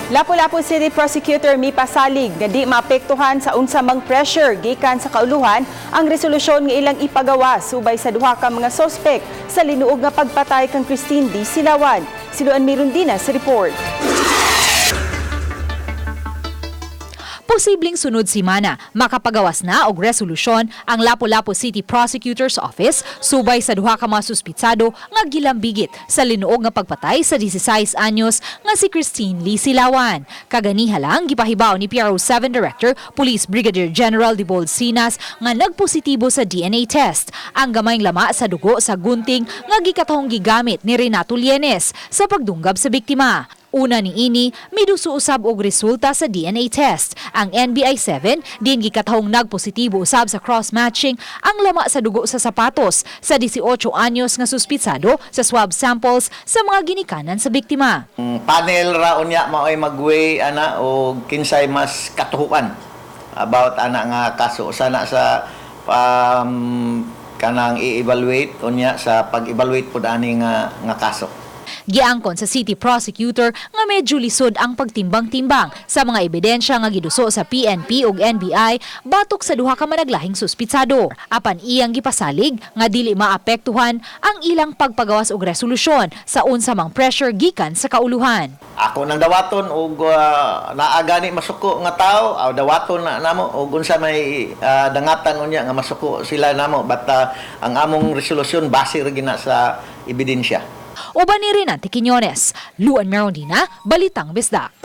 Lapu-Lapu City Prosecutor mipasalig nga di maapektuhan sa unsa mang pressure gikan sa kauluhan ang resolusyon nga ilang ipagawa subay sa duha ka mga sospek sa linuog nga pagpatay kang Christine Dy Silawan. Si Luan Mirundina sa report. Posibleng sunod simana, makapagawas na og resolusyon ang Lapu-Lapu City Prosecutor's Office subay sa duha ka mga suspitsado nga gilambigit sa linuog nga pagpatay sa 16 anyos nga si Christine Lee Silawan. Kaganiha lang gipahibaw ni PRO 7 Director Police Brigadier General Debold Sinas nga nagpositibo sa DNA test ang gamayng lama sa dugo sa gunting nga gikatahong gigamit ni Renato Lienes sa pagdunggab sa biktima. Una ni ini, miduso usab og resulta sa DNA test. Ang NBI 7 din gikatahong nagpositibo usab sa cross-matching ang lama sa dugo sa sapatos sa 18 anyos nga suspitsado sa swab samples sa mga ginikanan sa biktima. Ang panel ra unya maoy mag-weigh ana og kinsay mas katuhukan about ana nga kaso sana sa kanang i-evaluate unya sa pag-evaluate pud ani nga kaso. Giangkon sa city prosecutor nga medyo lisod ang pagtimbang-timbang sa mga ebidensya nga giduso sa PNP ug NBI batok sa duha ka managlahing suspitsado. Apan iyang gipasalig nga dili maapektuhan ang ilang pagpagawas og resolusyon sa unsa mang pressure gikan sa kauluhan. Ako nang dawaton og naa gani masuko nga tao, aw dawaton na namo og unsa may dangatan unya nga masuko sila namo, but ang among resolusyon base ra gina sa ebidensya. Uban ni Renante Quiñones, Luan Merondina, Balitang Bisdak.